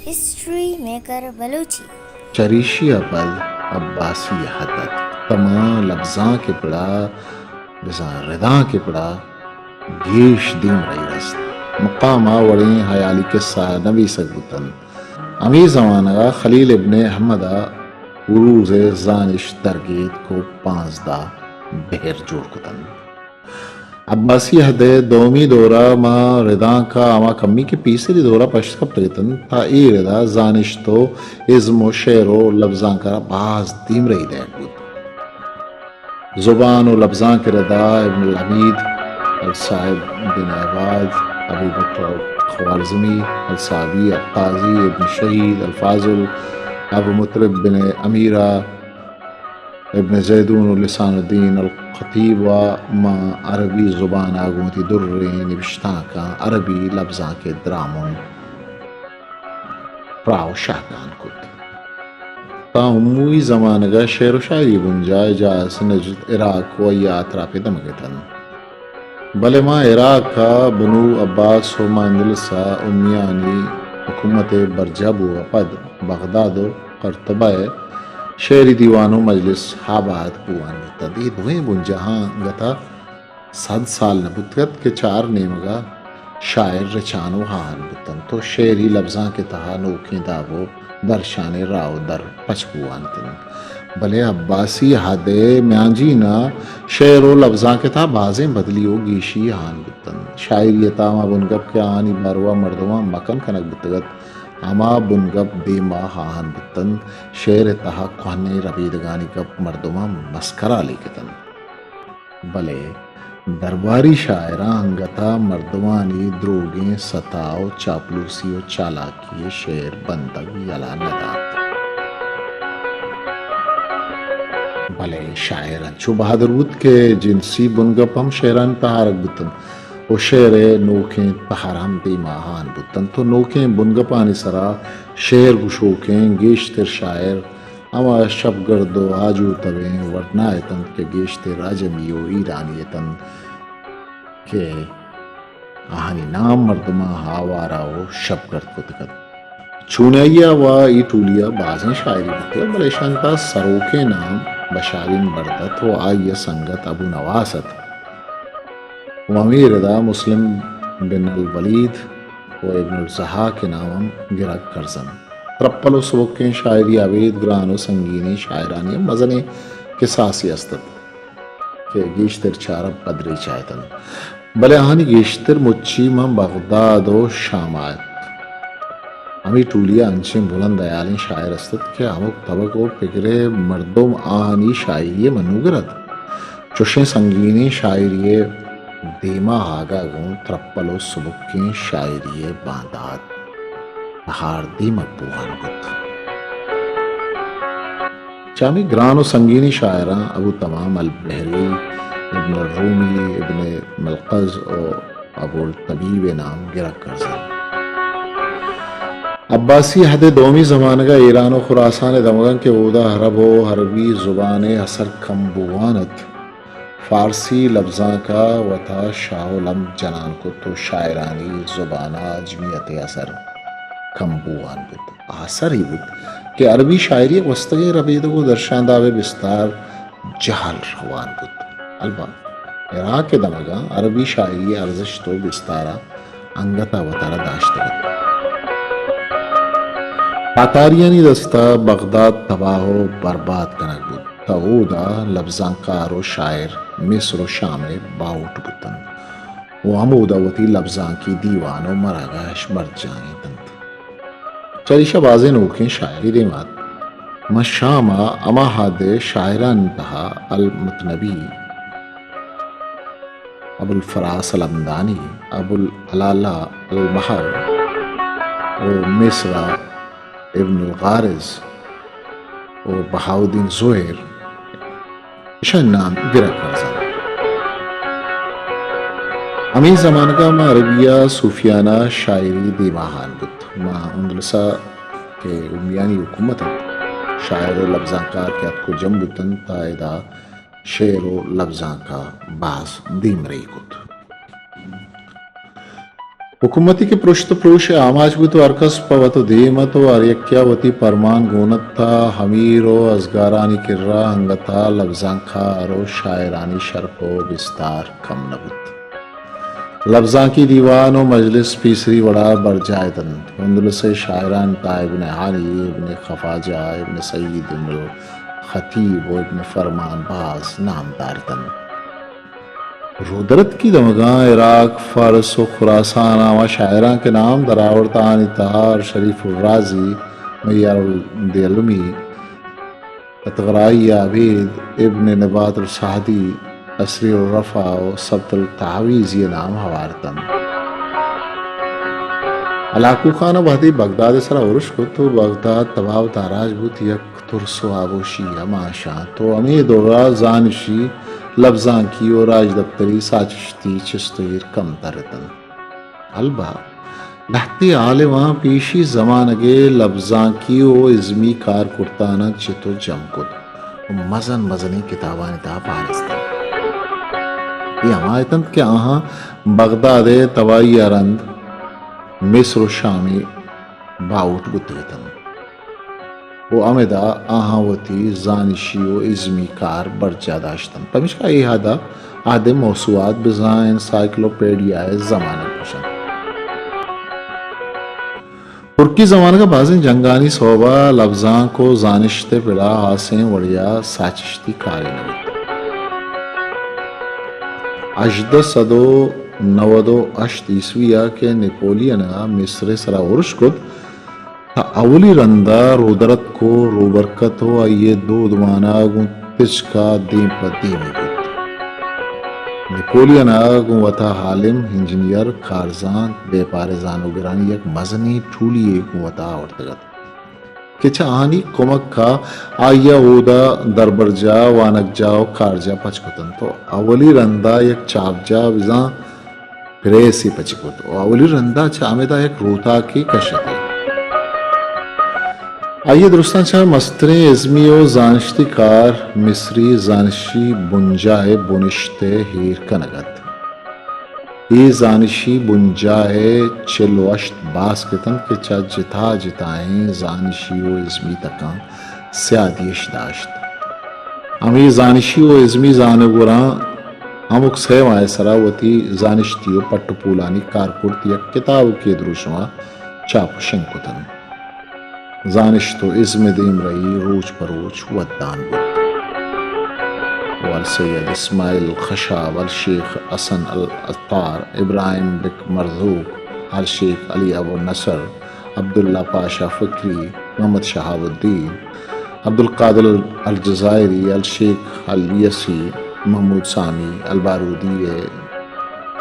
History maker Balochi. چریشی ءَ پد عباسی عہد ات۔ تماں لبزانک ءِ پڑا، بزاں ردانک ءِ پڑا گیش دیمرئی رست۔ مقام ءَ وڑیں حیالی قصہ نبیسگ بوتنت۔ ہمے زمانگ ءَ خلیل ابن احمد ءَ عروض ءِ زانشت درگیتک ءُ پانزدہ بحر جوڑ کتنت۔ عباسی عہد ءِ دومی دور ءَ ماں ردانک ءَ ہما کمی کہ پیسری دور ءَ پشت کپتگ اتنت، تاں اے رد ءَ زانشت ءُ ازم ءُ شعر ءُ لبزانک ءَ را باز دیمرئی دئیگ بوت۔ زبان ءُ لبزانک ءِ رد ءَ ابن الحمید، الصائب بن عباد، ابوبکر الخوارزمی، السعدی، القاضی، ابن شہید، الفاضل، ابو مطرب بن امیرہ، ابن زیدون ءُ لسان الدین الخطیب ءَ ماں عربی زبان ءَ گوں وتی دریں نبشتانکاں عربی لبزانک ءِ درامن پراہ ءُ شاہکان کت۔ تاں عمومی زمانگ ءَ شعر ءُ شاعری ءِ بنجاہ حجاز، نجد، عراق ءُ آئی ءِ آتراپ ءِ دمگ اتنت۔ بلے ماں عراق ءَ بنو عباس ءُ ماں اندلس ءَ امیانی حکومت ءِ برجاہ بوگ ءَ پد بغداد ءُ قرطبہ ءَ شعری دیوان ءُ مجلس آباد بوان بوتنت۔ اے دوئیں بنجاہاں انگت ءَ صد سال نہ بوتگ ات کہ چار نیمگ ءَ شاعر رچان ءُ آہان بوتنت ءُ شعری لبزانک ءِ تہا نوکیں داب ءُ درشان ءِ راہ ءُ در پچ بوان اتنت۔ بلے عباسی عہد ءِ میانجین ءَ شعر ءُ لبزانک ءِ تہا بازیں بدلی ءُ گیشی آہان بوتنت۔ شاعری ءِ تہا ہما بنگپ کہ آہانی باروا مردماں مکن کنگ بوتگ ات، ہما بنگپ دیم ءَ آہان بوتنت۔ شعر ءِ تہا کوہنیں ربیدگانی گپ مردماں مسکرا لیک اتنت۔ بلے درباری شاعراں انگت ءَ مردمانی دروگیں ستا ءُ چاپلوسی ءُ چالاکی ءِ شعر بندگ یلہ نہ دات۔ بلے شاعر انچو بہادر بوت کہ جنسی بنگپ ہم شعرانی تہا آرگ بوتنت ءُ شعر ءِ نوکیں تہر ہم دیم ءَ آہان بوتنت ءُ نوکیں بنگپانی سرا شعر گشوکیں گیشتر شاعر ہما شپگرد ءُ آجو تبیں ورنا اتنت کہ گیشتر عجمی ءُ ایرانی اتنت کہ آہانی نام مردماں آوارہ ءُ شپگرد کتگ ات۔ چونائیا ءُ اے ٹولی ءَ بازیں شاعری بوتگ ات، بلے اشانی تہا سروکیں نام بشارین برد ات ءُ آئی ءِ سنگت ابو نواس ات ءُ ہمے ردا مسلم بن الولید ءُ ابن الضحاک ءِ نام ہم گرگ کرزنت۔ ترپل ءُ سبکیں شاعری ءَ ابید گران ءُ سنگینیں شاعرانی ہم مزنیں کساسے است ات کہ گیشتر چہ عرب پدریچ ءَ اتنت، بلے آہانی گیشتر مچی ماں بغداد ءُ شام ءَ ات۔ ہمے ٹولی ءَ انچیں بلند ہیالیں شاعر است ات کہ ہمک تبک ءُ پگر ءِ مردم آہانی شاعری ءِ منوگر ات۔ چشیں سنگینیں شاعری ءِ دیم ءَ آہگ ءَ گوں ترپل ءُ سبکیں شاعری ءِ باندات بہار دیمگ بوان بوت۔ چہ ہمے گران ءُ سنگینیں شاعراں ابو تمام البحری، ابن الرومی، ابن ملقذ ءُ ابو الطبیب ءِ نام گرگ کرزنت۔ عباسی عہد ءِ دومی زمانگ ءَ ایران ءُ خراسان ءِ دمگاں کہ اودا عرب ءُ عربی زبان ءِ اثر کم بوان ات، فارسی لبزانک ءَ وتا شاہ ءُ لمب جنان کت ءُ شاعرانی زبان ءَ عجمیت ءِ اثر کم بوان بوت۔ آسر اے بوت کہ عربی شاعری ءِ گوستگیں ربیدگ ءُ درشانداب ءِ بستار جہل روان بوت۔ البت عراق ءِ دمگاں عربی شاعری ءِ ارزشت ءُ بستار ءَ انگت ءَ وتارا داشتگ ات۔ تاتاریانی دست ءَ بغداد تباہ ءُ برباد کنگ بوت، تہ اودا لبزانکار ءُ شاعر مصر ءُ شام ءِ باہوٹ بوتنت ءُ ہمودا وتی لبزانکی دیوان ءُ مراگہ اش برجاہ اتنت۔ چریشا بازیں نوکیں شاعری دیم ءَ ات۔ ماں شام ءَ ہما حد ءِ شاعرانی تہا المتنبی، ابوالفراس الہمدانی، ابوالعلاء المہر ءُ مصر ءَ ابن الغارض ءُ بہاؤالدین زہیر، اشانی نام گرگ کرزنت۔ ہمے زمانگ ءَ ماں عربی ءَ صوفیانہ شاعری دیما ہان بوت۔ ماں اندلس ءَ کہ امیانی حکومت ات، شاعر ءُ لبزانکار کہ اتک ءُ جم بوتنت، تہ ادا شعر ءُ لبزانک ءَ باز دیمرئی کت۔ حکومتی کہ پرشت ءُ پروش ءِ آماچ بوت ءُ ہر کس پہ وت ءُ دیم ات ءُ ہر یکے ءَ وتی پرمان گون ات، تاں امیر ءُ ازگارانی کرا انگت ءَ لبزانکار ءُ شاعرانی شرپ ءُ بستار کم نہ بوت۔ لبزانکی دیوان ءُ مجلس پیسری وڑا برجاہ اتنت۔ اندلس ءِ شاعران تہا ابن ہانی، ابن خفاجہ، ابن سعید، ابن الخطیب ءُ ابن فرمان باز نامدار اتنت۔ رودرتکی دمگاں عراق، فارس ءُ خراسان ءَ ہما شاعراں کہ نام درآورت، آہانی تہا شریف الرازی، میار الدیلمی، اتغرائی عابد، ابن نبات السعدی، اسری الرفا ءُ سبط التعاویذی ءِ نام ہوار اتنت۔ ہلاکو خان ءَ وہدے بغداد ءِ سرا ارش کت ءُ بغداد تباہ ءُ تاراج بوت، یک ترس ءُ آغوشی ہماش ات ءُ ہمے دور ءَ زانشی، لبزانکی ءُ راجدپتری ساچشتی چست ءُ ایر کمتر اتنت۔ البت لہتے عالماں پیشی زمانگ ءِ لبزانکی ءُ ازمی کارکرتاناں چت ءُ جم کت ءُ مزن مزنیں کتابانی تہا بہر استنت۔ اے ہما اتنت کہ آہاں بغداد ءِ تباہی ءَ رند مصر ءُ شام ءَ باہوٹ بوتگ اتنت ءُ ہمدا آہاں وتی زانشی ءُ ازمی کار برجاہ داشتنت۔ پمیشکا اے عہد ءَ عہد ءِ موسوعات بزاں انسائیکلوپیڈیا ءِ زمانگ گوش انت۔ ترکی زمانگ ءَ بازیں جنگانی سوب ءَ لبزانک ءُ زانشت ءِ پڑا ہاسیں وڑے ءَ ساچشتی کارے نہ بیت۔ ہژدہ سد ءُ نود ءُ ہشت عیسوی ءَ کہ نپولین ءَ مصر ءِ سرا ارش کت، تاں اولی رند ءَ رودرتک ءُ روبرکت ءُ آئی ءِ دود مان ءَ گوں تچک ءَ دیم پہ دیمی بوت۔ نپولین ءَ گوں وتا عالم، انجینئر، کارزانت، بیپار ءِ زانوگرانی یک مزنیں ٹولی یے گوں وتا آورتگ ات کہ چہ آہانی کمک ءَ آئی ءَ اود ءَ دربرجاہ، وانگجاہ ءُ کارجاہ پچ کت انت ءُ اولی رند ءَ یک چاپجاہ بزاں پریسے پچ کت ءُ اولی رند ءَ چہ ہمدا یک روتاکے کش ات۔ آئی ءِ درستاں چہ مستریں ازمی ءُ زانشتی کار مصری زانشی بنجاہ ءِ بنشت ءِ ایر کنگ ات۔ اے زانشی بنجاہ ءِ چل ءُ ہشت باسک اتنت کہ چہ جتا جتائیں زانشی ءُ ازمی تکاں سیادی اش داشت۔ ہمے زانشی ءُ ازمی زانوگراں ہمک سئے ماہ ءِ سرا وتی زانشتی ءُ پٹ ءُ پولانی کارکرد یک کتابکے ءِ دروشم ءَ چاپ ءُ شنگ کت انت۔ زانشت ءُ ازم ءِ دیمرئی روچ پہ روچ ودان بوت ءُ السید اسماعیل خشاب، الشیخ حسن العطار، ابراہیم بک مرزوق، الشیخ علی ابو نصر، عبداللہ پاشا فکری، محمد شہاب الدین، عبدالقادر الجزائری، الشیخ الیسی، محمود سامی، البارودی ءُ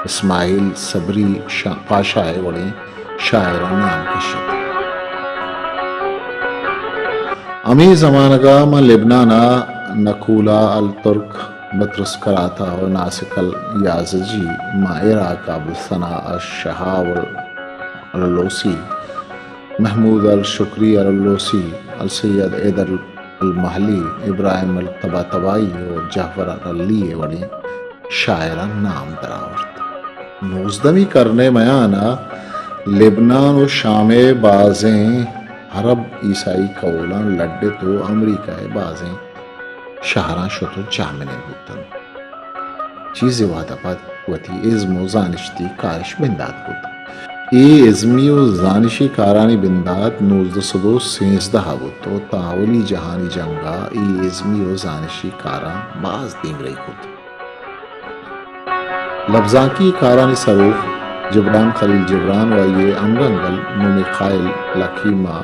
اسماعیل صبری شا-، پاشا ءِ وڑیں شاعراں نام کشت۔ ہمے زمانگ ءَ ماں لبنان ءَ نکولا الترک، بطرس کراتا ءُ ناسک الیازجی، ماں عراق ءَ ابوالثنا الشہاب الالوسی، محمود الشکری الالوسی، السید حیدر المحلی، ابراہیم الطباطبائی ءُ جعفر العلی ءِ وڑیں شاعراں نام درآورت۔ نوزدہمی کرن ءِ میان ءَ لبنان ءُ شام ءِ بازیں عرب عیسائی کہولاں لڈت ءُ امریکہ ءِ بازیں شہراں شت ءُ جاہمنند بوت انت۔ چیزے وہد ءَ پد وتی ازم ءُ زانشتی کارش بندات کت۔ اے ازمی ءُ زانشی کارانی بندات نوزدہ سد ءُ سیزدہ ءَ بوت ءُ تاں اولی جہانی جنگ ءَ اے ازمی ءُ زانشی کاراں باز دیمرئی کت۔ لبزانکی کارانی سروک جبران خلیل جبران ءُ آئی ءِ ہمگنگل نومیں قائل لکیما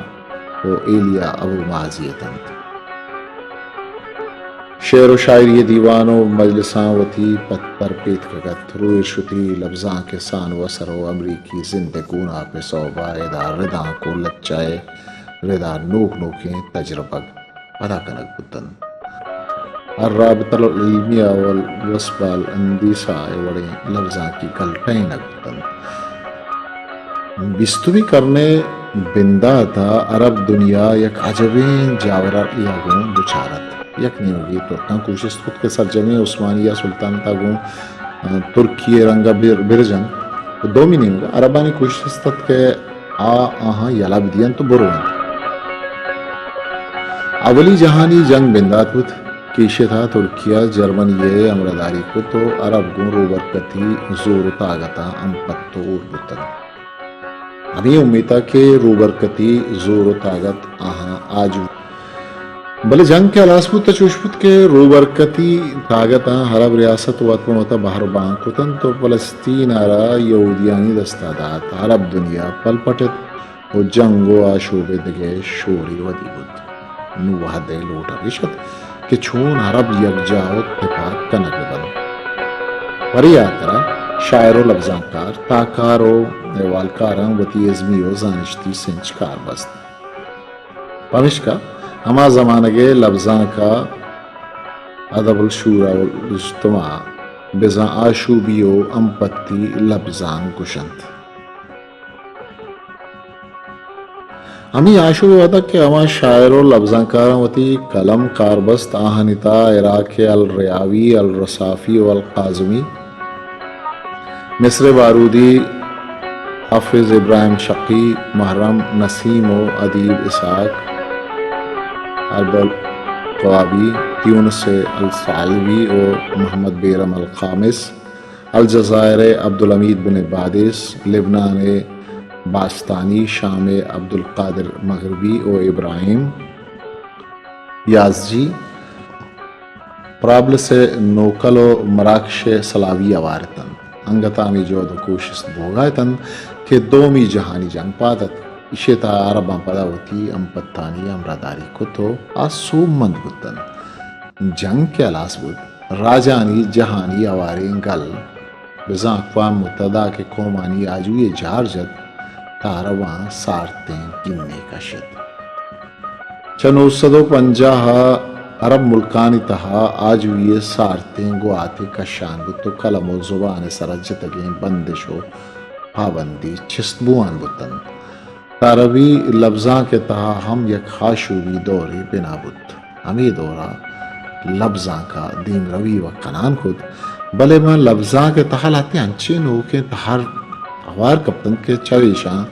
ءُ ایلیا ابو مازی اتنت۔ شعر ءُ شاعری ءِ دیوان ءُ مجلساں وتی پت پر پیتکگ ات۔ روئے شتی لبزانک ءِ سان ءُ اثر ءُ امریکی زند ءِ گوناپ ءِ سوب ءَ ادا ردانک ءُ لچہ ءِ ردا نوک نوکیں تجربگ پدا کنگ بوت انت۔ الرابطہ العلمیہ والوسبا الحدیثہ ءِ وڑیں لبزانکی گل ٹہینگ بوت انت۔ بیستمی کرن ءِ بندات ءَ عرب دنیا یک عجبیں جاورے ءَ گوں دچار ات۔ یک نیمگے ترکاں کوشست کت کہ سرجمیں عثمانیہ سلطنت ءَ گوں، آ، ترکی ءِ رنگ ءَ بر-، برجنت۔ دومی نیمگ ءَ عربانی کوشست ات کہ آ آہاں یلہ بدینت و برونت۔ اولی جہانی جنگ بندات بوت کہ ایشی ءِ تہا ترکیہ جرمنی ءِ ہمراہداری کت و عرب گوں روبرکتی زور و تاگتاں ہم پتور بوتنت۔ ہمے امیت ءَ کہ روبرکتی زور و تاگت آہاں آجو۔ بلے جنگ کہ ہلاس بوت، تہ چوش بوت کہ روبرکتی تاگتاں عرب ریاست وت پہ وتا بہر بان کتنت و فلسطین ءَ را یہودیانی دستا دات۔ عرب دنیا پلپٹت و جنگ و آشوب ءِ دگہ شورے ودی بوت۔ نوں وہدے لوٹ ہمیش ات کہ چون عرب یکجاہ و تپاک کنگ بہ بنت۔ پرے ہاترا شاعر و لبزانکار، تاکار و احوالکاراں وتی ازمی و زانشتی سنچ کار بست۔ پمشکا ہما زمانگ ءِ لبزانک ءَ ادب الشورى والاجتماع، بزاں آشوبی و امپتی لبزانک گوشنت۔ ہمے آشوب ءِ وہدا کہ ہما شاعر و لبزانکاراں وتی قلم کار بست، آہانی تہا عراق ءِ الریاوی، الرصافی و القازمی، مصر ءِ بارودی، حافظ ابراہیم شقی، محرم نسیم و ادیب اسحاق، اربل قوابی، تیونس ءِ الثعلبی و محمد بیرم الخامس، الجزائر ءِ عبدالحمید بن بادیس، لبنان ءِ باستانی، شام ءِ عبدالقادر مغربی و ابراہیم یازجی، پرابلس ءِ نوکل و مراکش ءِ سلاوی ہوار اتنت۔ انگت ہمے جہد و کوشست بوگا اتنت کہ دومی جہانی جنگ پاد ات۔ ایشی ءِ تہا عرباں پدا وتی ہمپتانی ہمراہداری کت و آ سوبمند بوتنت۔ جنگ کہ ہلاس بوت، راجانی جہانی ہواریں گل، بزاں اقوام متحدہ کہ قومانی آجوئی ءَ جار جت، تہ عرباں سارتیں گنے کشت۔ چہ نو سد و پنجاہ ءَ عرب ملکانی تہا آجوئی ءِ سارتیں گواتے کشان بوت و قلم و زبان ءِ سرا جتگیں بندش و پابندی چست بوان بوتنت۔ تہ عربی لبزانک ءِ تہا ہم یک آشوبی دورے بنا بوت۔ ہمے دور ءَ لبزانک ءَ دیمروی و کنان کت، بلے ماں لبزانک ءِ تہا لہتیں انچیں نوکیں تہر ہوار کپتنت کہ چہ ایشاں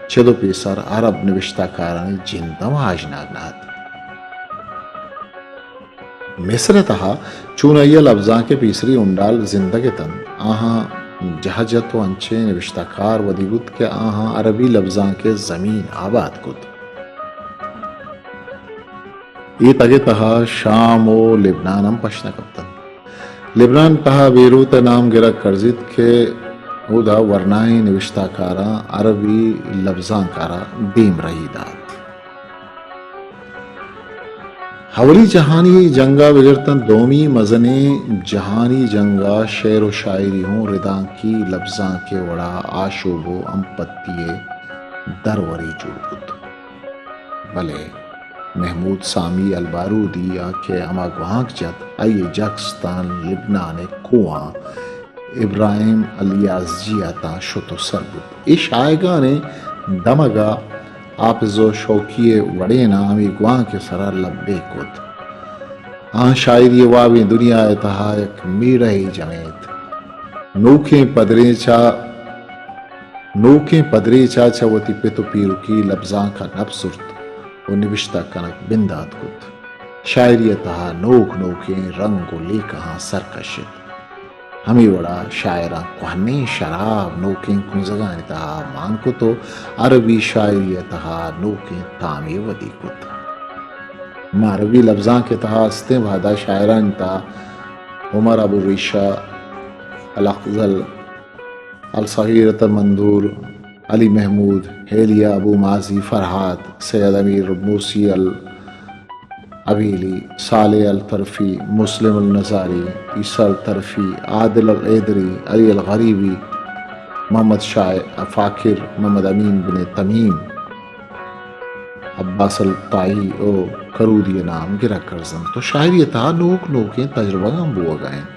چد و پیسر عرب نبشتہ کارانی جند ہم آژناگ نہ ات۔ مصر ءِ تہا چونائی ءَ لبزانک ءِ پیسری ہنڈال زندگ اتنت، آہاں جہ جت و انچیں نبشتہ کار ودی بوت کہ آہاں عربی لبزانک ءِ زمین آباد کت۔ اے تگ ءِ تہا شام و لبنان ہم پش نہ کپتنت۔ لبنان ءِ تہا بیروت ءِ نام گرگ کرزیت کہ اودا ورنائیں نبشتہ کاراں عربی لبزانک ءَ را دیمرئی دات۔ اولی جہانی جنگ ءَ بگر تاں دومی مزنیں جہانی جنگ ءَ شعر و شاعری ہوں ردانکی لبزانک ءِ وڑا آشوب و امپتی ءِ درورے جوڑ بوت۔ بلے محمود سامی البارودی ءَ کہ ہما گوانک جت، آئی ءِ جکس تاں لبنان ءِ کوہاں ابراہیم الیازجی ءَ تاں شت و سر بوت۔ اے شاہگانیں دمگ ءَ حافظ و شوقی ءِ وڑیناں ہمے گوانک ءِ سرا لبیک کت۔ آہاں شاعری ءِ وابیں دنیا ءِ تہا یک میڑہے جمینت۔ نوکیں پدریچ ءَ، نوکیں پدریچ ءَ چہ وتی پت و پیرکی لبزانک ءَ نپ زرت و نبشتہ کنگ بندات کت۔ شاعری ءِ تہا نوک نوکیں رنگ و لیکہاں سر کشت۔ ہمے وڑا شاعراں کوہنیں شراب نوکیں کنزگانی تہا مان کت و عربی شاعری ءِ تہا نوکیں تامے ودی کت۔ ماں عربی لبزانک ءِ تہا استیں وہدا شاعرانی تہا عمر ابو ریشہ، الاخضل، الصغیرۃ المنظور، علی محمود، ہیلیا ابو مازی، فرہاد، سید امیر موسی ال حویلی، صالح الطرفی، مسلم النزاری، عیسی الطرفی، عادل الحیدری، علی الغریبی، محمد شاہ فاکر، محمد امین بن تمیم، عباس الطائی و کرودی ءِ نام گرگ کرزنت و شاعری ءِ تہا نوک نوکیں تجربگاں بوگا انت۔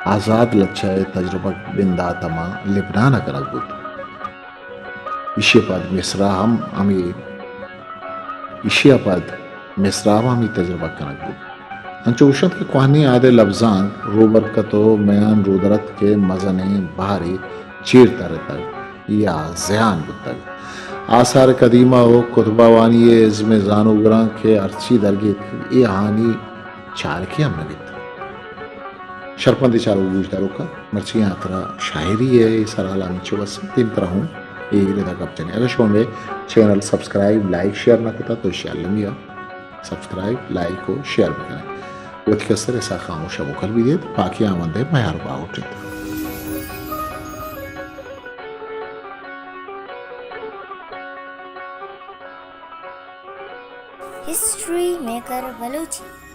آزاد لچہ ءِ تجربگ بندات ءَ ماں لبنان ءَ کنگ بوت۔ ایشی ءَ پد مصر ءَ ہم ہمے، ایشی ءَ پد مصر ءَ ہم ہمے تجربہ کنگ بوت۔ انچو گوشنت کہ کوہنیں عہد ءِ لبزانک روبرکت و میان رودرتک ءِ مزنیں بہرے چیر ترتگ یا زیان بوتگ۔ آثار قدیمہ و کتبہ وانی ء ازم ء زانوگراں کہ ہرچی درگیتکگ، اے آہانی چارکے ہم نہ بیتگ۔ شرپمندیں چاروک گوشداروکاں، مرچی آں ترا شاعری ء اے سرحال ء ہمینچو بس انت، دیمترا ہوں اے ردا گپ جنیں۔ اگاں شما مئے چینل سبسکرائب، لائک، شیئر نہ کتا تو اشی المی ء سبسکرائب، لائک و شیئر بکنیں۔ وتی کستر اسحاق خاموش ء موکل بہ دیت، پاکیں آمندے میار باہوٹ انت۔ History maker Balochi.